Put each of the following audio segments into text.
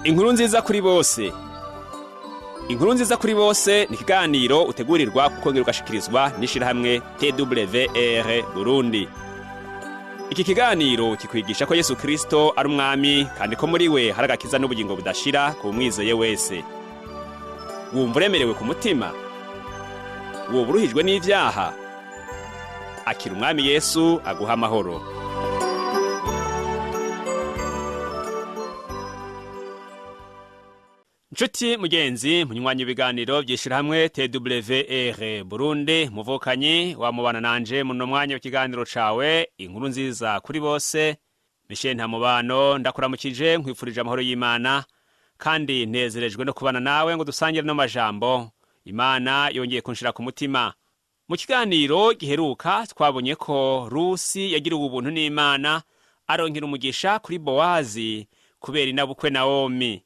Inkuru nziza kuri bose. Inkuru nziza kuri bose ni ikiganiro utegurirwa kukongera ugashikirizwa n'ishirahamwe TWR Burundi. Iki kiganiro kikwigisha ko Yesu Kristo ari umwami kandi ko muri we hari agakiza n'ubugingo budashira ku mwizeye wese. Wumva uremerewe ku mutima? Woba uruhijwe n'ivyaha? Akira umwami Yesu aguha amahoro. Nshuti mugenzi munywanyi ibiganiro by'ishirahamwe TWR Burundi, muvukanyi wamubana nanje muno mwanya w'ikiganiro cawe Inkuru nziza kuri bose. Michel Ntamubano ndakuramukije, nkwifurije amahoro y'Imana kandi nezerejwe no kubana nawe ngo dusangire no majambo Imana yongeye kunshira ku mutima. Mu kiganiro giheruka twabonye ko Rusi yagiriwe ubuntu n'Imana, aronkera umugisha kuri Bowazi kubera inabukwe Nawomi.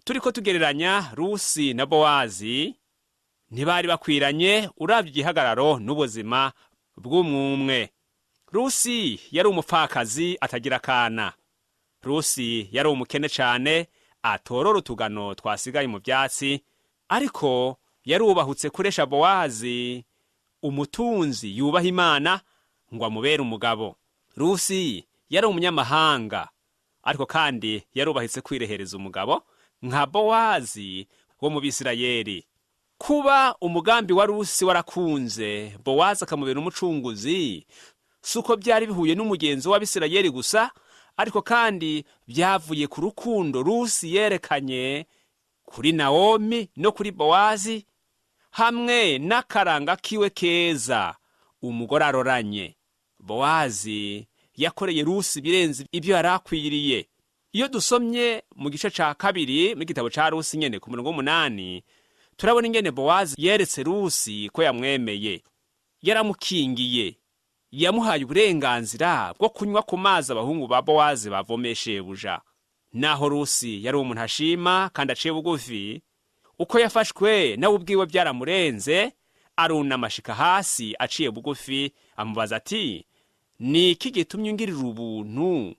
Turiko tugereranya Rusi na Bowazi, ntibari bakwiranye uravye igihagararo n'ubuzima bw'umwumwe. Rusi yari umupfakazi atagira akana. Rusi yari umukene cane, atorora utugano twasigaye mu vyatsi, ariko yarubahutse kuresha Bowazi, umutunzi yubaha Imana, ngo amubere umugabo. Rusi yari umunyamahanga, ariko kandi yarubahitse kwirehereza umugabo nka Bowazi wo mu Bisirayeli. Kuba umugambi wa Rusi warakunze, Bowazi akamubera umucunguzi, si uko byari bihuye n'umugenzo w'Abisirayeli gusa, ariko kandi byavuye ku rukundo Rusi yerekanye kuri Nawomi no kuri Bowazi, hamwe n'akaranga kiwe keza umugore aroranye. Bowazi yakoreye Rusi birenze ibyo yari akwiriye. Iyo dusomye mu gice ca kabiri mu gitabo ca Rusi nyene ku murongo w'umunani, turabona ingene Bowazi yeretse Rusi ko yamwemeye. Yaramukingiye, yamuhaye uburenganzira bwo kunywa ku mazi abahungu ba Bowazi bavomeye shebuja. Naho Rusi yari umuntu ashima kandi aciye bugufi, uko yafashwe nawe ubwiwe byaramurenze, arunama ashika hasi aciye bugufi, amubaza ati: "Ni iki gitumye ungirira ubuntu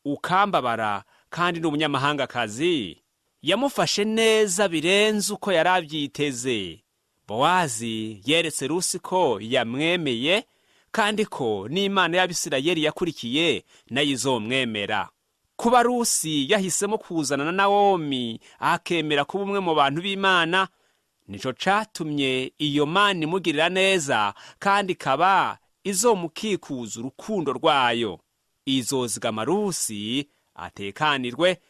ukambabara kandi ni umunyamahangakazi?" Yamufashe neza birenze uko yari abyiteze. Bowazi yeretse Rusi ko yamwemeye kandi ko n'Imana y'Abisirayeli yakurikiye nayo izomwemera. Kuba Rusi yahisemo kuzana na Nawomi, akemera kuba umwe mu bantu b'Imana, nico catumye iyo Mana imugirira neza kandi ikaba izomukikuza urukundo rwayo. Izozigama Rusi atekanirwe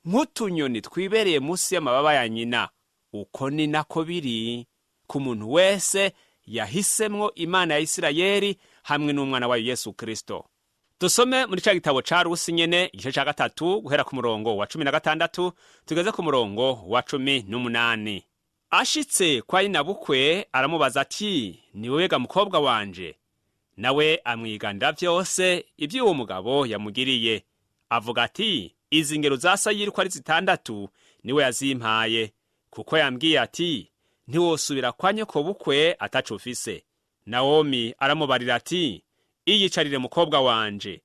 nk'utunyoni twibereye munsi y'amababa ya nyina. Uko ni nako biri ku muntu wese yahisemwo Imana ya Isirayeli hamwe n'umwana wayo Yesu Kristo. Dusome muri ca gitabo ca Rusi nyene, igice ca gatatu, guhera ku murongo wa 16 tugeze ku murongo wa 18. Ashitse kwa nyinabukwe aramubaza ati: "Ni wewe ga mukobwa wanje?" Nawe amwiganira vyose ivy'uwo mugabo yamugiriye. Avuga ati: "Izi ngero za sayiri uko ari zitandatu niwe yazimpaye, kuko yambwiye ati: 'Ntiwosubira kwa nyokobukwe ataco ufise.'" Nawomi aramubarira ati: "Iyicarire mukobwa wanje,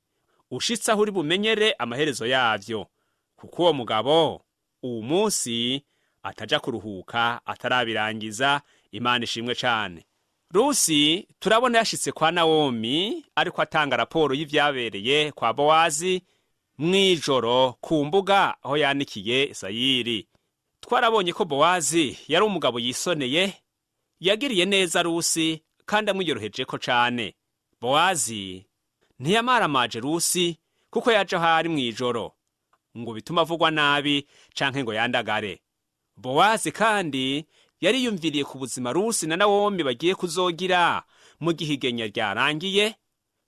ushitse aho uri bumenyere amaherezo yavyo, kuko uwo mugabo uwu munsi ataja kuruhuka atarabirangiza." Imana ishimwe cane. Rusi turabona yashitse kwa Nawomi ariko atanga raporo y'ivyabereye kwa Bowazi mw'ijoro ku mbuga aho yanikiye sayiri. Twarabonye ko Bowazi yari umugabo yisoneye, yagiriye neza Rusi kandi amwiyorohejeko cane. Bowazi ntiyamaramaje Rusi kuko yaje aho ari mw'ijoro ngo bitume avugwa nabi canke ngo yandagare. Bowazi kandi yariyumviriye ku buzima Rusi na Nawomi bagiye kuzogira mu gihe igenya ryarangiye,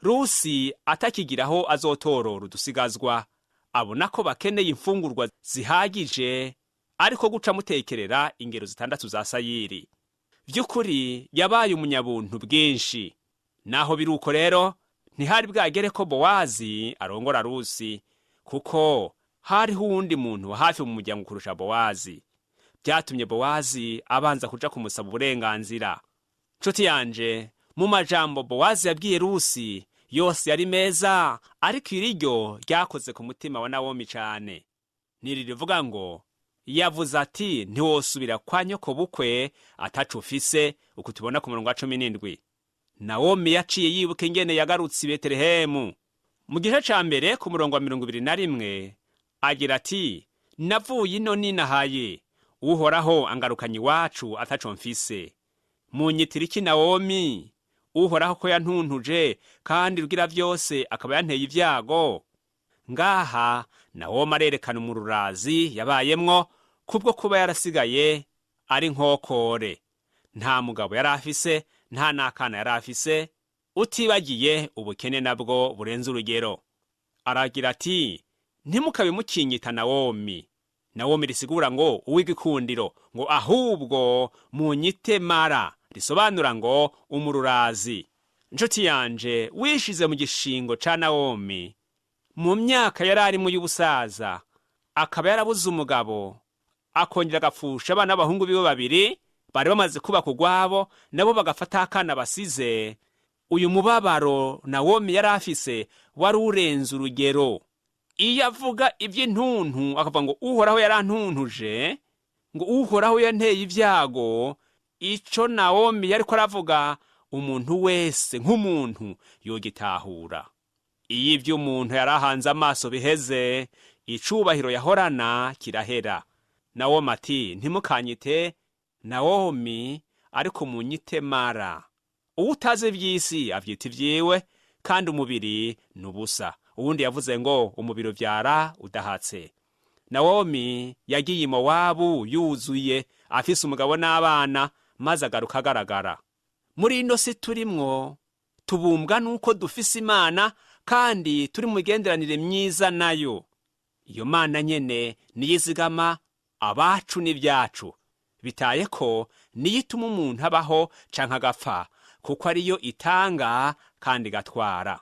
Rusi atakigiraho azotorora udusigazwa. Abona ko bakeneye imfungurwa zihagije, ariko guca amutekerera ingero zitandatu za sayiri. Vy'ukuri yabaye umunyabuntu bwinshi. Naho biri uko rero, ntihari bwagere ko Bowazi arongora Rusi, kuko hariho uwundi muntu wa hafi mu muryango kurusha Bowazi. Byatumye Bowazi abanza kuja kumusaba uburenganzira. Nshuti yanje, mu majambo Bowazi yabwiye Rusi yose yari meza, ariko iriryo ryakoze ku mutima wa Nawomi cane. Niri rivuga ngo: Yavuze ati: "Ntiwosubira kwa nyoko bukwe ataco ufise." Uku tubona ku murongo wa 17. Nawomi yaciye yibuka ingene yagarutse i Betelehemu. Mu gice ca mbere ku murongo wa 21 agira ati: "Navuye ino ninahaye, Uhoraho angarukanye iwacu ataco mfise. Munyitira iki Nawomi, Uhoraho ko yantuntuje kandi Rugira vyose akaba yanteye ivyago?" Ngaha Nawomi arerekana umururazi yabayemwo kubwo kuba yarasigaye ari nkokore, nta mugabo yari afise, nta n'akana yari afise, utibagiye ubukene nabwo burenze urugero. Aragira ati: "Ntimukabe mukinyita Nawomi." Nawomi risigura ngo uw'igikundiro, ngo ahubwo munyite Mara, risobanura ngo umururazi. Nshuti yanje, wishize mu gishingo ca Nawomi mu myaka yari arimo y'ubusaza, akaba yarabuze umugabo, akongera agapfusha abana b'abahungu biwe babiri bari bamaze kubaka urwabo, nabo bagafata akana basize. Uyu mubabaro Nawomi yari afise wari urenze urugero. Iyo avuga iby'intuntu akavuga ngo Uhoraho yarantuntuje, ngo Uhoraho yanteye ibyago, ico Nawomi yariko aravuga umuntu wese nk'umuntu yogitahura. Iyo ibyo umuntu yari ahanze amaso biheze, icubahiro yahorana kirahera. Nawomi ati: "Ntimukanyite Nawomi, ariko munyite Mara." Uwo utazi iby'isi avyita ibyiwe, kandi umubiri ni ubusa. Uwundi yavuze ngo umubiri uvyara udahatse. Nawomi yagiye i Mowabu yuzuye, afise umugabo n'abana, maze agaruka agaragara. Muri ino si turimwo tubumbwa n'uko dufise Imana kandi turi mu migenderanire myiza nayo. Iyo Mana nyene niyo izigama abacu n'ibyacu, bitaye ko niyo ituma umuntu abaho canke agapfa, kuko ariyo itanga kandi igatwara.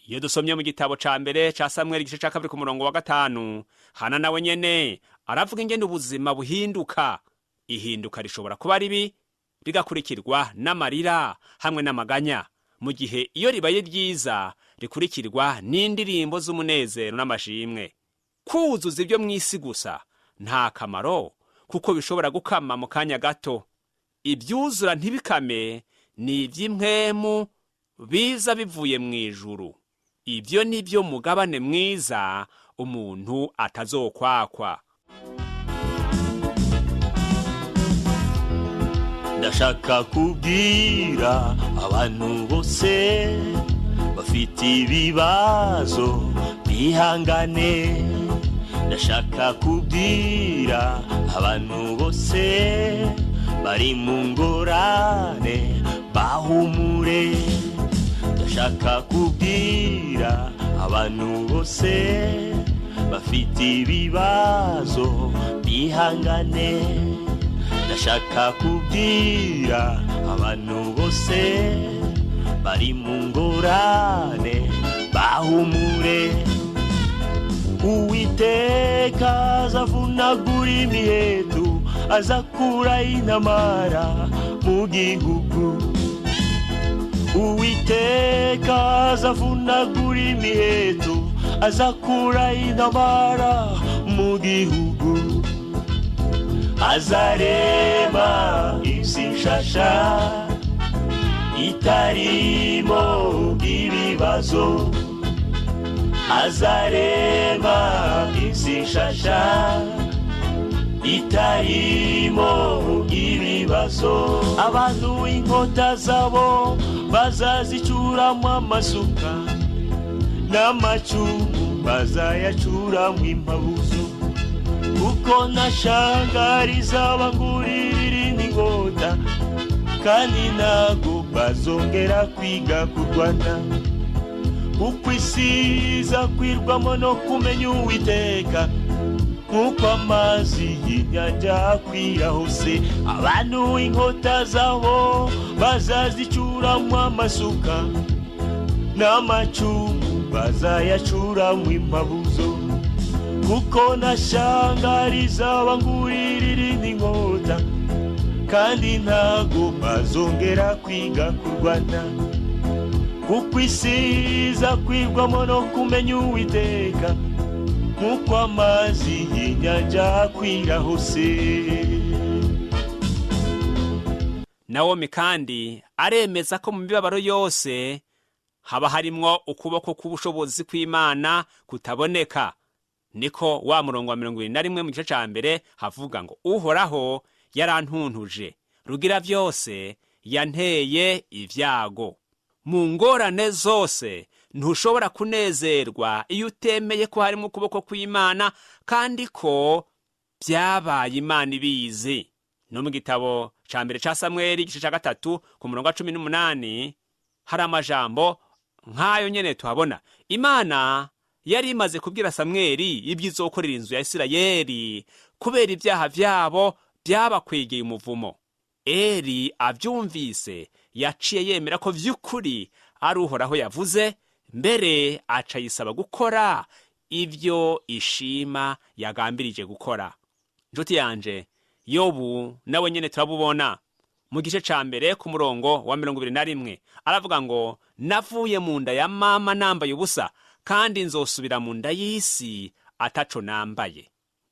Iyo dusomye mu gitabo ca mbere ca Samweli igice ca 2 ku murongo wa 5, Hana nawe nyene aravuga ingene ubuzima buhinduka. Ihinduka rishobora kuba ribi, rigakurikirwa n'amarira hamwe n'amaganya, mu gihe iyo ribaye ryiza rikurikirwa n'indirimbo z'umunezero n'amashimwe. Kuzuza ibyo mu isi gusa nta kamaro, kuko bishobora gukama mu kanya gato. Ibyuzura ntibikame ni iby'impwemu biza bivuye mu ijuru. Ibyo ni byo mugabane mwiza umuntu atazokwakwa. Ndashaka kubwira abantu bose bafite ibibazo bihangane. Ndashaka kubwira abantu bose bari mu ngorane bahumure. Ndashaka kubwira abantu bose bafite ibibazo bihangane. Ndashaka kubwira abantu bose bari mu ngorane bahumure. Uwiteka azavunagura imiheto, azakura intamara mu gihugu. Uwiteka azavunagura imiheto, azakura intamara mu gihugu. Azarema isi nshasha itarimo ibibazo. Azarema isi nshasha itarimo ibibazo. Abantu inkota zabo bazazicuramo amasuka, n'amacumu bazayacuramo impabuzo, kuko ntashangariza abangurira irindi nkota, kandi ntago bazongera kwiga kurwana, kuko isi izakwirwamo no kumenya Uwiteka nk'uko amazi y'inyanja akwira hose. Abantu inkota zabo bazazicuramo amasuka, n'amacumu bazayacuramo impabuzo, kuko ntashangariza abangurira irindi nkota, kandi ntago bazongera kwiga kurwana, kuko isi izakwirwamo no kumenya Uwiteka. Nk'uko amazi y'inyanja akwira hose. Nawomi kandi aremeza ko mu mibabaro yose haba harimwo ukuboko k'ubushobozi kw'Imana kutaboneka. Niko wa murongo wa 71 mu gice ca mbere havuga ngo: "Uhoraho yarantuntuje, Rugira byose yanteye ibyago." Mu ngorane zose ntushobora kunezerwa iyo utemeye ko harimo ukuboko kw'Imana kandi ko byabaye Imana ibizi. No mu gitabo ca mbere ca Samweli, igice ca 3, ku murongo wa 18, hari amajambo nk'ayo nyene tuhabona. Imana yari imaze kubwira Samweli ibyo izokorera inzu ya Isirayeli kubera ibyaha vyabo byabakwegeye umuvumo. Eri avyumvise yaciye yemera ko vy'ukuri ari Uhoraho yavuze, mbere aca yisaba gukora ibyo ishima yagambirije gukora. Njuti yanje, Yobu nawe nyene turabubona mu gice ca mbere ku murongo wa 21, aravuga ngo: "Navuye mu nda ya mama nambaye ubusa, kandi nzosubira mu nda y'isi ataco nambaye.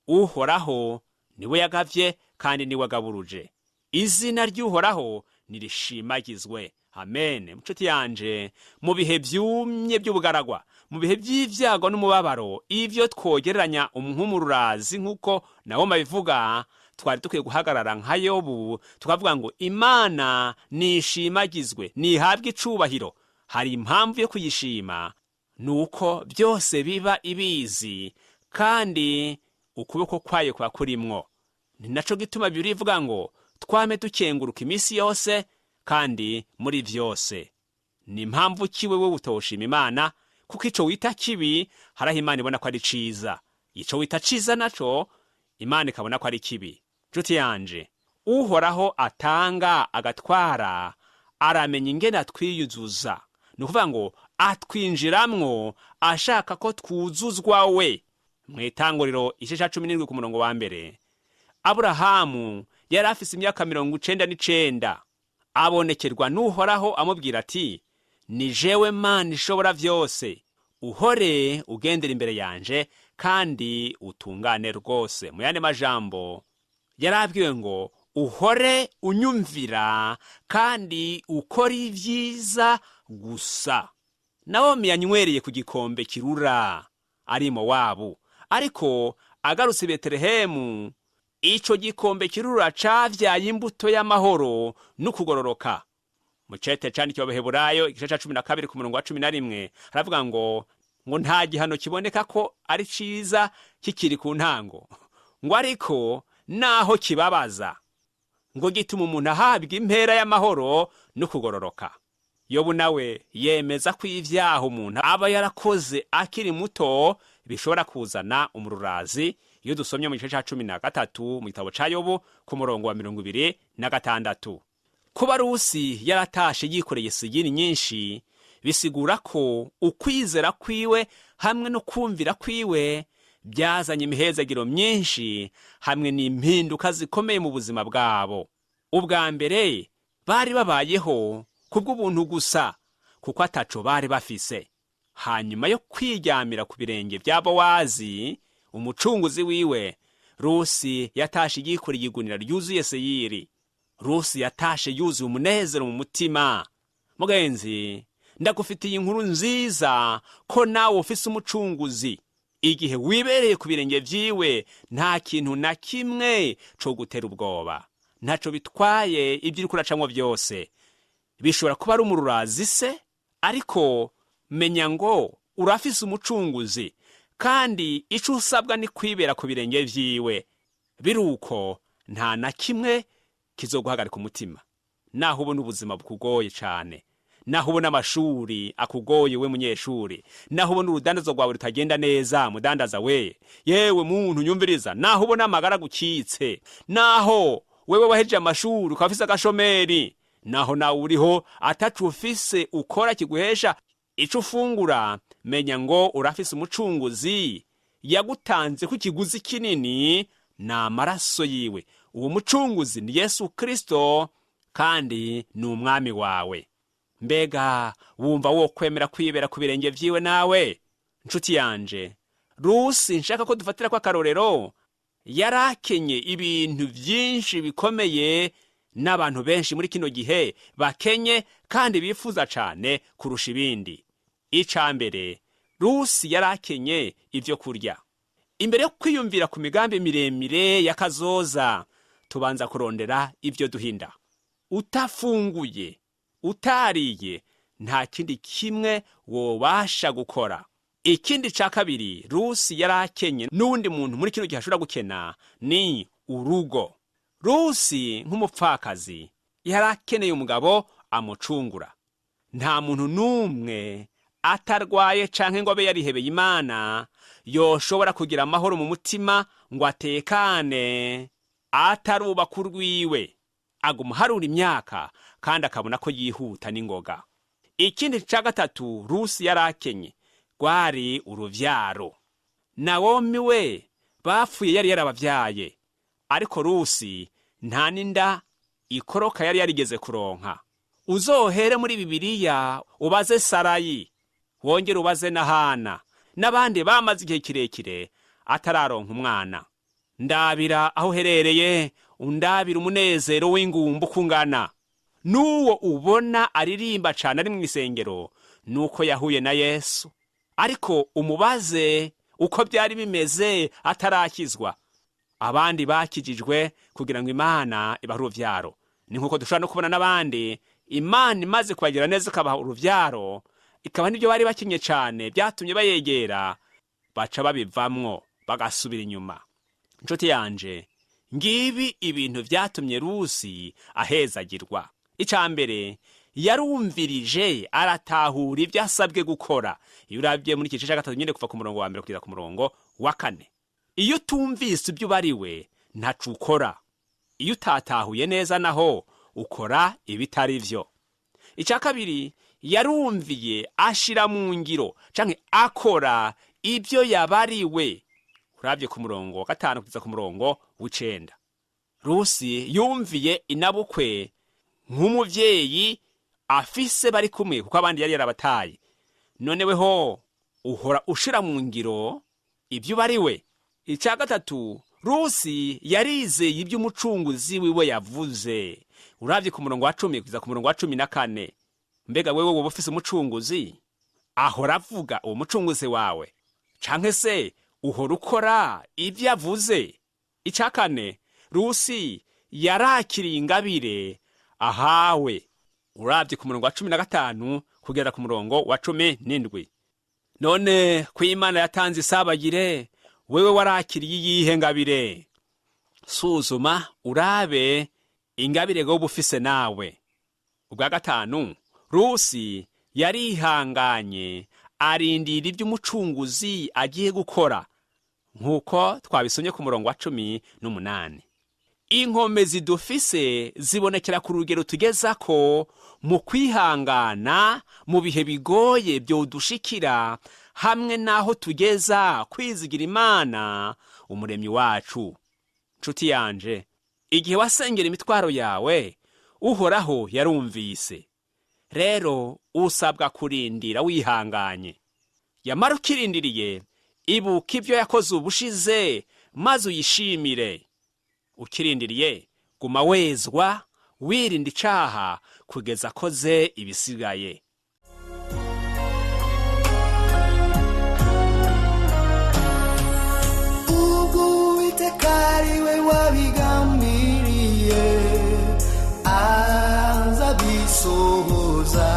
Uhoraho niwe yagavye kandi niwe agaburuje, izina ry'Uhoraho nirishimagizwe." Amen. Nshuti yanje, mu bihe byumye by'ubugaragwa, mu bihe by'ibyago n'umubabaro, ivyo twogereranya nk'umururazi, nk'uko nawe bivuga, twari dukwiye guhagarara nka Yobu tukavuga ngo: "Imana nishimagizwe, nihabwe icubahiro." Hari impamvu yo kuyishima, ni uko byose biba ibizi kandi ukuboko kwayo kuba kurimwo. Ni naco gituma Bibiliya ivuga ngo twame dukenguruka iminsi yose kandi muri vyose. Ni impamvu ki wewe utoshima Imana? Kuko ico wita kibi haraho Imana ibona ko ari ciza, ico wita ciza naco Imana ikabona ko ari kibi. Nshuti yanje, Uhoraho atanga agatwara, aramenya ingene atwiyuzuza. Ni ukuvuga ngo atwinjiramwo ashaka ko twuzuzwa we. Mu Itanguriro igice ca 17 ku murongo wa 1, Aburahamu yari afise imyaka 99, abonekerwa n'Uhoraho amubwira ati: "Ni jewe Mana ishobora vyose, uhore ugendera imbere yanje kandi utungane rwose." Mu yandi majambo, yarabwiwe ngo: "Uhore unyumvira kandi ukora ibyiza gusa." Nawomi yanywereye ku gikombe kirura ari Mowabu, ariko agarutse i Betelehemu ico gikombe kirura cavyaye imbuto y'amahoro n'ukugororoka. Mu cete candikiwe Abaheburayo, igice ca 12 ku murongo wa 11, haravuga ngo nta gihano kiboneka ko ari ciza kikiri ku ntango, ngo ariko naho kibabaza, ngo gituma umuntu ahabwa impera y'amahoro n'ukugororoka. Yobu nawe yemeza ko ivyaha umuntu aba yarakoze akiri muto bishobora kuzana umururazi, iyo dusomye mu gice ca 13 mu gitabo ca Yobu ku murongo wa 26. Kuba Rusi yaratashe yikoreye sigini nyinshi bisigura ko ukwizera kwiwe hamwe no kumvira kwiwe byazanye imihezagiro myinshi hamwe n'impinduka zikomeye mu buzima bwabo. Ubwa mbere bari babayeho kubw'ubuntu gusa, kuko ataco bari bafise. Hanyuma yo kwiryamira ku birenge bya Bowazi, umucunguzi wiwe, Rusi yatashe yikoreye igunira ryuzuye seyiri. Rusi yatashe yuzuye umunezero mu mutima. Mugenzi, ndagufitiye inkuru nziza ko nawe ufise umucunguzi. Igihe wibereye ku birenge vyiwe, nta kintu na kimwe co gutera ubwoba. Ntaco bitwaye ibyo uriko uracamwo vyose, bishobora kuba ari umururazi se, ariko menya ngo urafise umucunguzi, kandi ico usabwa ni kwibera ku birenge vyiwe. Biruko nta na kimwe kizoguhagarika umutima, naho ubona ubuzima bukugoye cane, naho ubona amashuri akugoye we munyeshuri, naho ubona urudandazo rwawe rutagenda neza mudandaza we, yewe muntu nyumviriza, naho ubona amagara agukitse, naho wewe wahejeje amashuri ukaba ufise agashomeri, naho nawe uriho ataco ufise ukora kiguhesha ico ufungura, menya ngo urafise umucunguzi yagutanze ku kiguzi kinini, ni amaraso yiwe. Uwo mucunguzi ni Yesu Kristo kandi ni umwami wawe. Mbega wumva wo kwemera kwibera ku birenge vyiwe nawe? Nshuti yanje, Rusi nshaka ko dufatira ko akarorero, yarakenye ibintu byinshi bikomeye n'abantu benshi muri kino gihe bakenye kandi bifuza cyane kurusha ibindi. Icya mbere, Rusi yarakenye ibyo kurya. Imbere yo kwiyumvira ku migambi miremire y'akazoza, tubanza kurondera ibyo duhinda. Utafunguye, utariye, nta kindi kimwe wobasha gukora. Ikindi cya kabiri Rusi yarakenye n'uwundi muntu muri kino gihe ashobora gukena ni urugo. Rusi nk'umupfakazi yarakeneye umugabo amucungura. Nta muntu n'umwe atarwaye canke ngo abe yarihebeye Imana yoshobora kugira amahoro mu mutima ngo atekane atarubaka urwiwe. Aguma harura imyaka kandi akabona ko yihuta n'ingoga. Ikindi cya gatatu Rusi yarakenye rwari uruvyaro. Nawomi we bapfuye yari yarabavyaye, ariko Rusi nta n'inda ikoroka yari yarigeze kuronka. Uzohere muri Bibiliya ubaze Sarayi, wongere ubaze na Hana n'abandi bamaze igihe kirekire atararonka umwana. Ndabira aho uherereye, undabira umunezero w'ingumba uko ungana. N'uwo ubona aririmba cane ari mu isengero nuko yahuye na Yesu, ariko umubaze uko byari bimeze atarakizwa. Abandi bakijijwe kugira ngo Imana ibahe uruvyaro. Ni nkuko dushobora no kubona n'abandi Imana imaze kubagira neza ikabaha uruvyaro, ikaba n'ibyo bari bakenye cane byatumye bayegera, baca babivamwo bagasubira inyuma. Inshuti yanje, ngibi ibintu vyatumye Rusi ahezagirwa. Ica mbere, yarumvirije aratahura ibyo asabwe gukora. Iyo urabye muri iki gice cya gatatu nyine, kuva ku murongo wa mbere kugeza ku murongo wa kane, iyo utumvise ibyo ubariwe ntaco ukora. Iyo utatahuye neza naho ukora ibitari vyo. Icya kabiri, yarumviye ashira mu ngiro canke akora ibyo yabariwe. Urabye ku murongo wa gatanu kugeza ku murongo w'icenda, Rusi yumviye inabukwe nk'umuvyeyi afise bari kumwe, kuko abandi yari yarabataye. None weho uhora ushira mu ngiro ibyo ubariwe? Icya gatatu, Rusi yarizeye ibyo umucunguzi wiwe yavuze. Urabye ku murongo wa 10 kugeza ku murongo wa 14. Mbega wewe woba ufise umucunguzi ahora avuga uwo mucunguzi wawe, canke se uhora ukora ibyo avuze? Icya kane, Rusi yarakiriye ingabire ahawe. Urabye ku murongo wa 15 kugera ku murongo wa 17. None ko Imana yatanze isabagire, wewe warakiriye iyihe ngabire? Suzuma urabe ingabire wowe ufise nawe. Ubwa gatanu, Rusi yarihanganye arindira ibyo umucunguzi agiye gukora, nk'uko twabisomye ku murongo wa 18. Inkomezi dufise zibonekera ku rugero tugezako mu kwihangana mu bihe bigoye byodushikira, hamwe n'aho tugeza kwizigira Imana umuremyi wacu. Nshuti yanje, igihe wasengera imitwaro yawe, Uhoraho yarumvise. Rero usabwa kurindira wihanganye. Yamara ukirindiriye, ibuka ibyo yakoze ubushize maze uyishimire. Ukirindiriye, guma wezwa, wirinda icaha kugeza akoze ibisigaye. Ubwo Uwiteka ari we wabigambiriye, azabisohoza.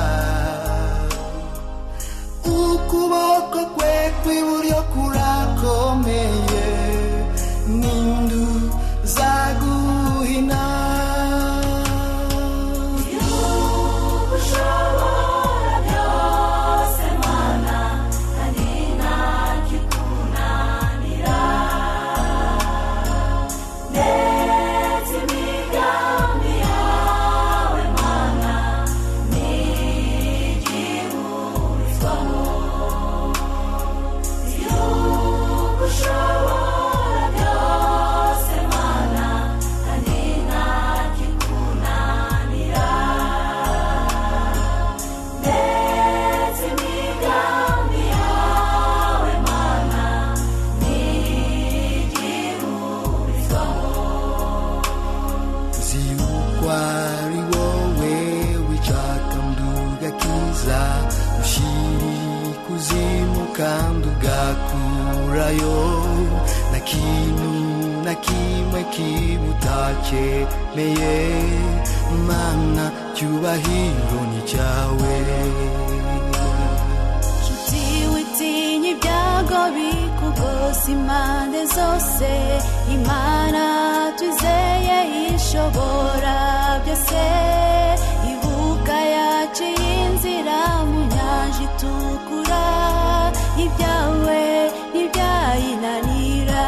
Ukuboko kwe kw'iburyo kurakomeye, n'indu zaguhina. Ushobora byose Mana, kandi ntakikunanira, ndetse imigambi Kuburayo na kintu na kimwe kibutakemeye. Mana, cyubahiro ni cyawe. Nshuti, witinya ibyago bikugose impande zose. Imana twizeye ishobora byose. Ibuka yaciye inzira mu nyanja itukura, ibyawe ntibyayinanira.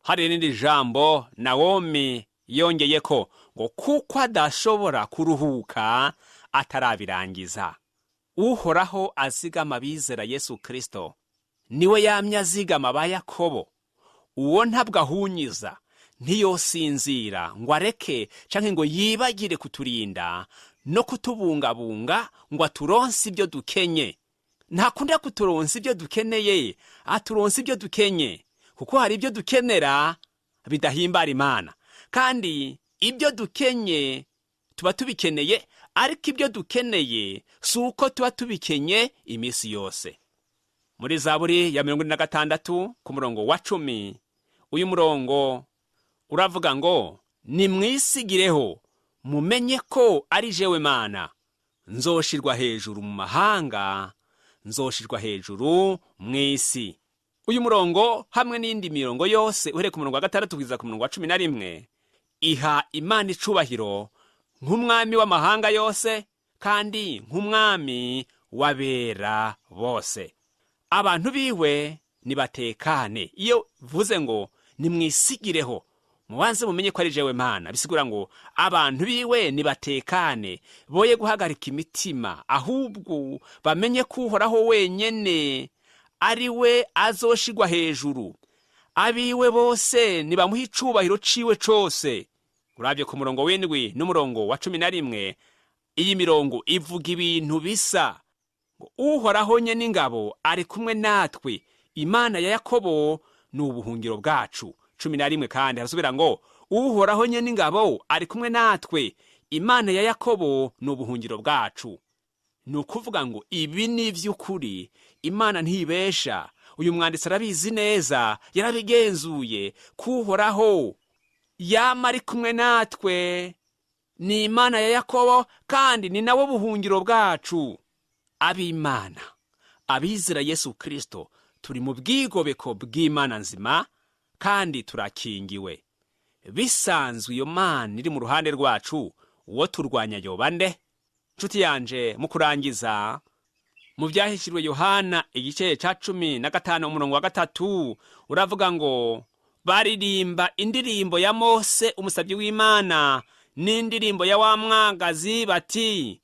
Hari irindi jambo Nawomi yongeye ko ngo kuko adashobora kuruhuka atarabirangiza. Uhoraho azigama abizera Yesu Kristo, niwe yamye azigama aba Yakobo. Uwo ntabwo ahunyiza, ntiyosinzira ngo areke canke ngo yibagire kuturinda no kutubungabunga ngo aturonse ibyo dukenye. Ntakunda kuturonsa ibyo dukeneye, aturonsa ibyo dukenye, kuko hari ibyo dukenera bidahimbara Imana. Kandi ibyo dukenye tuba tubikeneye, ariko ibyo dukeneye si uko tuba tubikenye iminsi yose. Muri Zaburi ya 46 ku murongo wa 10, uyu murongo uravuga ngo: "Nimwisigireho, mumenye ko ari jewe Mana. Nzoshirwa hejuru mu mahanga, nzoshirwa hejuru mu isi." Uyu murongo hamwe n'indi mirongo yose uhereye ku murongo wa 6 kugeza ku murongo wa 11 iha Imana icubahiro nk'umwami w'amahanga yose kandi nk'umwami w'abera bose. Abantu biwe nibatekane. Iyo vuze ngo nimwisigireho, mubanze mumenye ko ari jewe Mana, bisigura ngo abantu biwe nibatekane, boye guhagarika imitima, ahubwo bamenye ko Uhoraho wenyene ari we azoshigwa hejuru. Abiwe bose nibamuha icubahiro ciwe cose. Urabye ku murongo w'7 n'umurongo wa 11, iyi mirongo ivuga ibintu bisa ngo Uhoraho nye n'ingabo ari kumwe natwe, Imana ya Yakobo ni ubuhungiro bwacu. 11 kandi harasubira ngo: "Uhoraho nye n'ingabo ari kumwe natwe, Imana ya Yakobo ni ubuhungiro bwacu." Ni ukuvuga ngo ibi ni iby'ukuri, Imana ntibesha. Uyu mwanditsi arabizi neza, yarabigenzuye ko Uhoraho yama ari kumwe natwe, ni Imana ya Yakobo kandi ni nawe buhungiro bwacu. Ab'Imana, abizera Yesu Kristo, turi mu bwigobeko bw'Imana nzima kandi turakingiwe. Bisanzwe iyo Mana iri mu ruhande rwacu, uwo turwanya yoba nde? Nshuti yanje, mu kurangiza, mu Byahishirwe Yohana igice ca 15 umurongo wa 3 uravuga ngo: "Baririmba indirimbo ya Mose umusabyi w'Imana n'indirimbo ya wa mwagazi bati: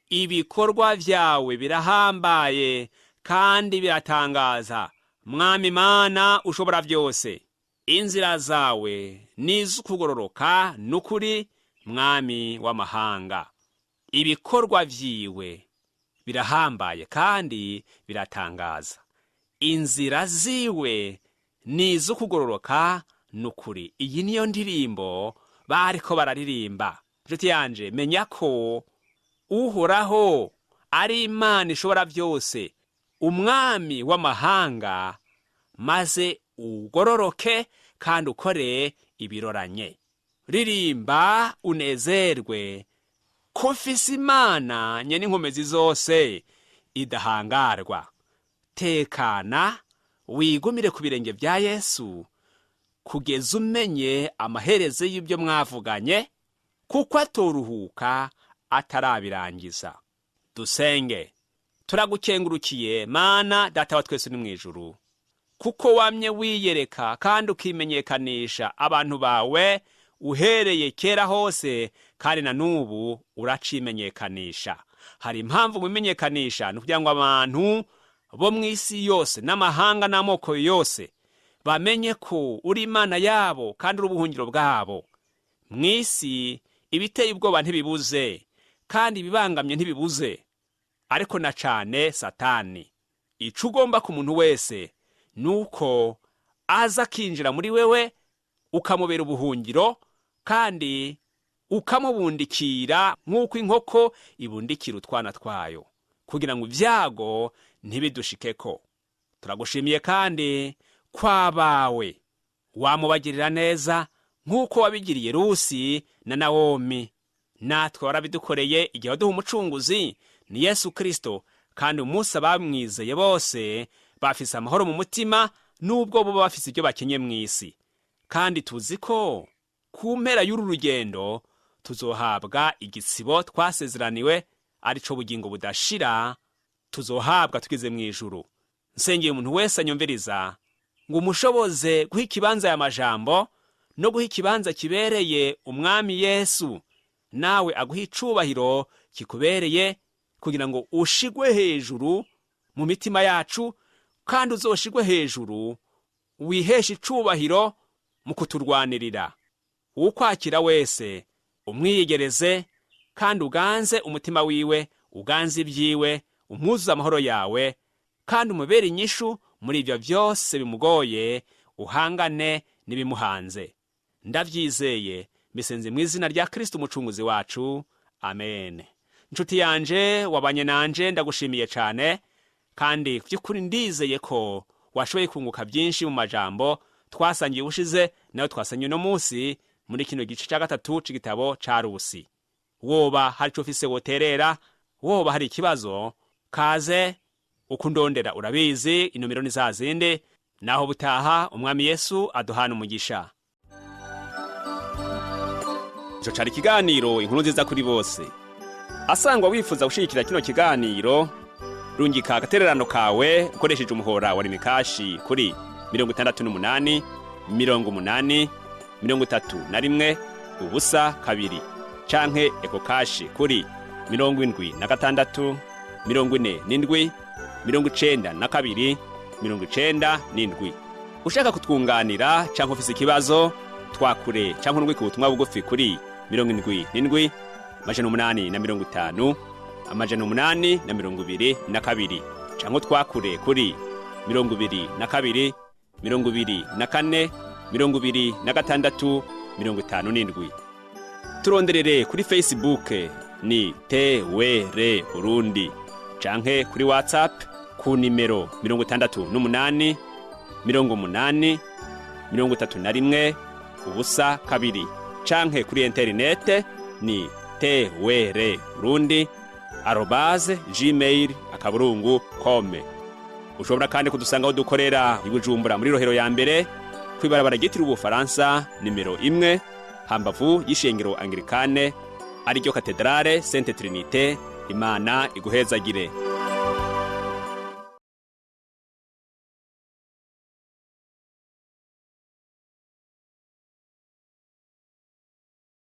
'Ibikorwa vyawe birahambaye kandi biratangaza, Mwami Mana ushobora byose. Inzira zawe ni iz'ukugororoka n'ukuri, Mwami w'amahanga.'" Ibikorwa vyiwe birahambaye kandi biratangaza, inzira ziwe ni iz'ukugororoka n'ukuri. Iyi niyo ndirimbo bariko bararirimba. Nshuti yanje, menya ko Uhoraho ari Imana ishobora byose, umwami w'amahanga, maze ugororoke kandi ukore ibiroranye. Ririmba unezerwe ko ufise Imana nye n'inkomezi zose idahangarwa. Tekana, wigumire ku birenge bya Yesu kugeza umenye amaherezo y'ibyo mwavuganye, kuko atoruhuka atarabirangiza. Dusenge. Turagukengurukiye, Mana Data wa twese uri mu ijuru, kuko wamye wiyereka kandi ukimenyekanisha abantu bawe uhereye kera hose, kandi na n'ubu uracimenyekanisha. Hari impamvu wimenyekanisha, ni ukugira ngo abantu bo mu isi yose n'amahanga n'amoko yose bamenye ko uri Imana yabo kandi uri ubuhungiro bwabo. Mu isi ibiteye ubwoba ntibibuze kandi ibibangamye ntibibuze, ariko na cane Satani. Ico ugomba ku muntu wese ni uko aza akinjira muri wewe, ukamubera ubuhungiro kandi ukamubundikira nk'uko inkoko ibundikira utwana twayo, kugira ngo ibyago ntibidushikeko. Turagushimiye kandi kwabawe wamubagirira neza nk'uko wabigiriye Rusi na Nawomi. Natwe warabidukoreye igihe waduha umucunguzi ni Yesu Kristo, kandi umunsi abamwizeye bose bafise amahoro mu mutima nubwo bo bafise ibyo bakenye mu isi. Kandi tuzi ko ku mpera y'uru rugendo tuzohabwa igitsibo twasezeraniwe, arico bugingo budashira tuzohabwa tugeze mu ijuru. Nsengeye umuntu wese anyumviriza ngo umushoboze guha ikibanza aya majambo no guha ikibanza kibereye umwami Yesu, nawe aguha icubahiro kikubereye kugira ngo ushigwe hejuru mu mitima yacu, kandi uzoshigwe hejuru wiheshe icubahiro mu kuturwanirira. Ukwakira wese umwiyegereze, kandi uganze umutima wiwe, uganze ibyiwe, umwuzuze amahoro yawe, kandi umubere inyishu muri ibyo byose bimugoye, uhangane n'ibimuhanze. Ndabyizeye mbisenze mu izina rya Kristo umucunguzi wacu, amen. Inshuti yanje wabanye nanje, ndagushimiye cyane, kandi by'ukuri ndizeye ko washoboye kunguka byinshi mu majambo twasangiye ubushize nayo twasangiye uno munsi muri kino gice cya gatatu c'igitabo ca Rusi. Woba hari ico ufise woterera, woba hari ikibazo, kaze ukundondera, urabizi inomero ni za zindi. Naho butaha, umwami Yesu aduhana umugisha. Ico cari ikiganiro Inkuru Nziza kuri Bose. Asangwa wifuza gushigikira kino kiganiro, rungika agatererano kawe ukoresheje umuhora wa Rimikashi kuri 68 80 31 0 2, canke Ekokashi kuri 76 47 92 97. Ushaka kutwunganira canke ufise ikibazo, twakure canke urungike ubutumwa bugufi kuri 77 850 822, canke twakure kuri 22 24 26 57. Turonderere kuri Facebook ni TWR Burundi, canke kuri WhatsApp ku nimero 68 80 31 0 2, canke kuri interinete ni twrburundi@gmail.com. Ushobora kandi kudusanga aho dukorera i Bujumbura muri Rohero ya mbere, kw'ibarabara ryitiriwe Ubufaransa nimero 1, hambavu y'ishengero Anglikane ariryo Katedrale Sainte Trinite. Imana iguhezagire.